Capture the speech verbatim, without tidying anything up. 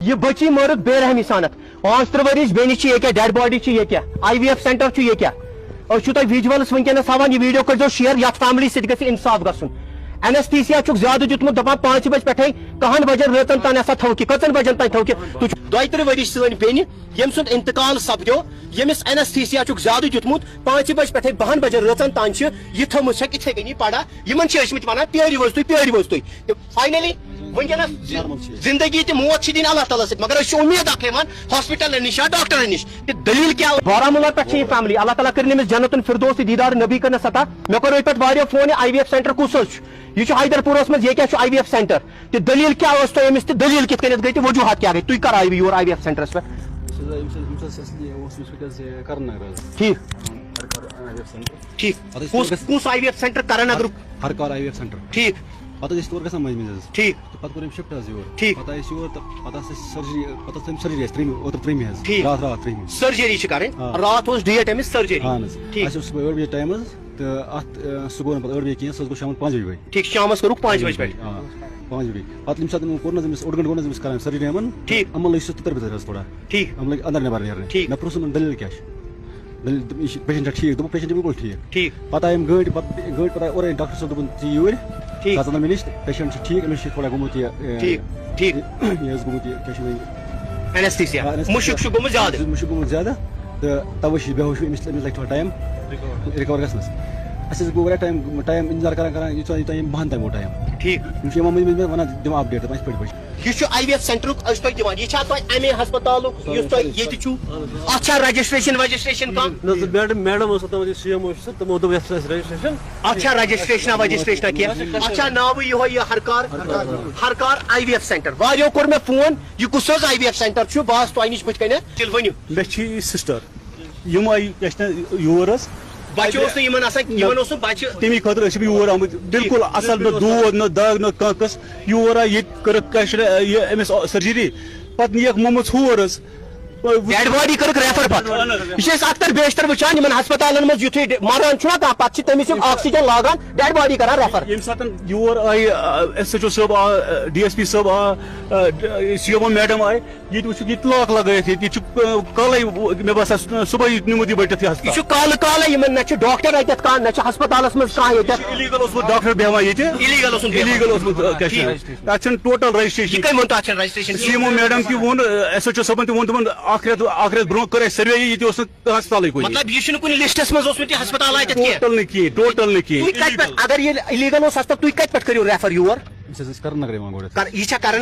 یہِ بٔچی مٲرٕکھ بے رحمی سانتھ۔ پانٛژھ تٕرٛہ ؤرِش بیٚنہِ چھِ ییٚکیٛاہ، ڈیڈ باڈی چھِ ییٚکیٛاہ، آئی وی ایف سینٹر چھُ ییٚکیٛاہ۔ أسۍ چھِو تۄہہِ ویجولس وٕنکیٚنس ہاوان، یہِ ویڈیو کٔرۍزیو شیئر، یتھ فیملی سۭتۍ گژھِ انصاف گژھُن۔ اینستھیسیا چھُکھ زیادٕ دیُتمُت، دپان پانٛژِ بجہِ پٮ۪ٹھے کہن بجن رٲژن تام ہسا تھوکہِ، کٔژن بجن تام تھوکہِ؟ تُہۍ چھِو دۄیہِ تٕرٛہ ؤرِش سٲنۍ بیٚنہِ، ییٚمہِ سُنٛد انتقال سپدیو، ییٚمِس اینستھیسیا چھُکھ زیادٕ دیُتمُت، پانٛژِ بجہِ پٮ۪ٹھے بہن بجن رٲژن تام چھِ یہِ تھٲومٕژ چھکھ اِتھے کٔنی پڑا، یِمن چھِ ٲسمٕتۍ ونان پیٲرِو حظ تُہۍ، پیٲرِو حظ تُہۍ۔ تہٕ فاینلی وٕنکیٚنس زندگی تہٕ موت چھِ دِنۍ اللہ تعالیٰ سۭتۍ، مگر أسۍ چھِ اُمید اکھ ہیوان ہاسپٹلن نِش یا ڈاکٹرن نِش۔ تہٕ دٔلیٖل کیٛاہ؟ بارہمولہ پٮ۪ٹھ چھِ یہِ فیملی، اللہ تعالیٰ کٔرِنۍ أمِس جنت الفردوس تہٕ دیٖدار نبی کٔرِنَس عطا۔ مےٚ کوٚر أتھۍ پٮ۪ٹھ واریاہ فون، یہِ آئی وی ایف سینٹر کُس حظ چھُ؟ یہِ چھُ حیدر پوٗرس منٛز، یہِ کیٛاہ چھُ آئی وی ایف سینٹر؟ تہٕ دٔلیٖل کیٛاہ ٲس تۄہہِ أمِس تہٕ دٔلیٖل کِتھ کٔنٮ۪تھ گٔے تہٕ وجوٗہات کیٛاہ گٔے؟ تُہۍ کر آیوٕ یور آئی وی ایف سینٹرس پٮ۪ٹھ؟ أمِس حظ، أمِس حظ، أمِس حظ اصلی اوس أمِس پٮ۪ٹھ حظ یہِ کرن نگر حظ۔ ٹھیٖک۔ ہر کار آئی وی ایف سینٹر۔ ٹھیٖک۔ پتہٕ ٲسۍ کُس، تور گژھ-، کُس آئی وی ایف سینٹر؟ کرن نگرُک؟ ہر، ہر کار آئی وی ایف سینٹر۔ ٹھیٖک۔ پتہٕ ٲسۍ تور گژھان مٔنٛزۍ مٔنٛزۍ حظ۔ ٹھیٖک۔ تہٕ پتہٕ کوٚر أمۍ شفٹ حظ یور۔ ٹھیٖک۔ پتہٕ آے أسۍ یور تہٕ پتہٕ ٲس اَسہِ سرجری، پتہٕ ٲس تٔمۍ سرجری اَسہِ ترٛیٚیمہِ، اوترٕ ترٛیٚیمہِ حظ۔ ٹھیٖک۔ راتھ، راتھ ترٛیٚیمہِ۔ سرجری چھِ کرٕنۍ۔ آ۔ راتھ اوس ڈیٹ أمِس سرجری۔ اہن حظ۔ ٹھیٖک۔ اَسہِ اوس صُبحٲے ٲٹھ بجے ٹایم حظ، تہٕ اَتھ، آ، سُہ گوٚو نہٕ پتہٕ ٲٹھ بجے کینٛہہ، سُہ حظ گوٚو شامَن پانٛژِ بجہِ بٲگۍ۔ ٹھیٖک، شامَس کوٚرُکھ پانٛژِ بجہِ پٮ۪ٹھ۔ آ، پانٛژِ بجہِ۔ پتہٕ ییٚمہِ ساتہٕ یِمو کوٚر نہ حظ أمِس اوٚڑ گٲنٛٹہٕ گوٚو نہ حظ أمِس کران سرجری یِمَن، ٹھیٖک۔ یِمَن لٔج سُہ تٕتٕر بِتٕر حظ تھوڑا۔ ٹھیٖک۔ یِمَن لٔگۍ اندر نٮ۪بر نیرنہِ۔ ٹھیٖک۔ مےٚ پرٛژھ یِمَن دٔلیٖل کیٛاہ چھِ؟ دٔلیٖل، یہِ چھِ، پیشنٹ چھا ٹھیٖک؟ دوٚپُکھ، پیشنٹ چھِ بِلکُل ٹھیٖک۔ ٹھیٖک۔ پتہٕ آیہِ یِم گٲڑۍ، پتہٕ گٲڑۍ پتہٕ آیہِ اورَے ڈاکٹر صٲب، دوٚپُن، "ژٕ یہِ یوٗرۍ، ٹھیٖک۔ ژٕ اَژ اَنہٕ مےٚ نِش، پیشنٹ چھُ ٹھیٖک، أمِس چھِ تھوڑا گوٚمُت یہِ، اے، ٹھیٖک، ٹھیٖک۔ یہِ حظ گوٚمُت یہِ، کیٛاہ چھِ وَنان یہِ؟ اینستھیسیا۔ آ، اینستھیسیا۔ مُشُک چھُ گوٚمُت زیادٕ۔ مُشُک گوٚمُت زیادٕ، تہٕ تَوَے چھِ یہِ بے ہوش، أمِس، أمِس لَگہِ تھوڑا ٹایم رِکَور گژھنَس۔" اَسہِ حظ گوٚو واریاہ ٹایم، ٹایم اِنتظار کران کران، یوٗتاہ، یوٗتاہ یِم بَہَن تام گوٚو ٹایم۔ ٹھیٖک۔ یِم چھِ یِوان مٔنٛزۍ مٔنٛزۍ مےٚ وَنان، دِوان اپڈیٹ، دَپان، "یِتھ پٲٹھۍ، یِتھ پٲٹھۍ چھِ۔" یہِ چھُ آئی وی ایف سینٹرُک أسۍ تۄہہِ دِوان، یہِ چھا تۄہہِ اَمے ہسپتالُک یُس تۄہہِ ییٚتہِ چھُو؟ اَتھ چھا رجسٹریشن وجسٹریشن کانٛہہ؟ نہ، سُہ میڈم، میڈم ٲس اوٚتام، یہِ سی ایم او چھُ سُہ، تِمو دوٚپ یَتھ چھُ اَسہِ رجسٹریشن۔ اَتھ چھا رجسٹریشن وجسٹریشن کینٛہہ؟ اَتھ چھا ناوٕے یِہوٚے یہِ ہر کار؟ ہر کار آئی وی ایف سینٹر۔ واریاہو کوٚر مےٚ فون، یہِ کُس حظ آئی وی ایف سینٹر چھُ؟ بہٕ آس تۄہہِ نِش بٕتھِ کَنٮ۪تھ، تیٚلہِ ؤنِو۔ مےٚ چھِ یہِ سسٹر، یِم آیہِ، یہِ چھِ نہ یور حظ۔ بَچہٕ اوس نہٕ یِمن آسان، نہ، یِمن اوس نہٕ بَچہٕ۔ تَمی خٲطرٕ ٲسۍ یِم یور آمٕتۍ۔ بِلکُل اَصٕل، نہ دود، نہ دَگ، نہ کانٛہہ قٕصہٕ۔ یور آیہِ، ییٚتہِ کٔرٕکھ کیٛاہ چھِ، یہِ أمِس سٔرجری۔ پَتہٕ نِیَکھ مومُت ہور حظ۔ ڈیڈ باڈی کٔرٕکھ ریفر پَتہٕ۔ یہِ چھِ أسۍ اکثر بیشتر وٕچھان، یِمن ہسپتالن منٛز یُتھُے ڈ-، مران چھُنہ کانٛہہ، پَتہٕ چھِ تٔمِس یِم آکسیجن لاگان، ڈیڈ باڈی کران ریفر۔ ییٚمہِ ساتہٕ یور آیہِ، ایس ایچ او صٲب آو، ڈی ایس پی صٲب آو، سی ایم او میڈم آیہِ، ییٚتہِ وٕچھُکھ ییٚتہِ لاک لگٲیِتھ، ییٚتہِ، ییٚتہِ چھُ، آ، کالے، مےٚ باسان، صُبحٲے نیوٗمُت یہِ بٔٹِتھ یہِ یہِ ہسپتال۔ چھُ کالہٕ کالے، یِمن نہ چھُ ڈاکٹر اَتٮ۪تھ کانٛہہ، نہ چھُ ہسپتالس منٛز کانٛہہ ییٚتٮ۪تھ۔ اِلیٖگل اوسمُت ڈاکٹر بیٚہوان ییٚتہِ۔ اِلیٖگل اوسمُت بیٚہوان۔ اِلیٖگل اوسمُت، آ، کیٛاہ چھِ ٹھیٖک۔ وَنان؟ تَتھ چھَنہٕ ٹوٹل رجسٹریشن۔ یہِ کٔمۍ ووٚن تَتھ چھَنہٕ registration? C M O madam تہِ ووٚن، ایس ایچ او صٲبن تہِ ووٚن، دوٚپُن، اکھ رٮ۪تھ، اکھ رٮ۪تھ برونٛہہ کٔر اَسہِ سٔروے، ییٚتہِ اوس نہٕ ہسپتالٕے کُنہِ۔ مطلب، یہِ چھُنہٕ کُنہِ لسٹس منٛز اوسمُت یہِ ہسپتال اَتٮ۪تھ کینٛہہ؟ ٹوٹل نہٕ کینٛہہ، ٹوٹل نہٕ کینٛہہ۔ تُہۍ کتہِ پٮ۪ٹھ، اگر یہِ اِلیٖگل اوس ہسپتال، تُہۍ کتہِ پٮ۪ٹھ کٔرِو ریفر یور؟ أمِس حظ ٲسۍ کرن نگرے یِوان گۄڈٕ۔ کر-، یہِ چھا کرن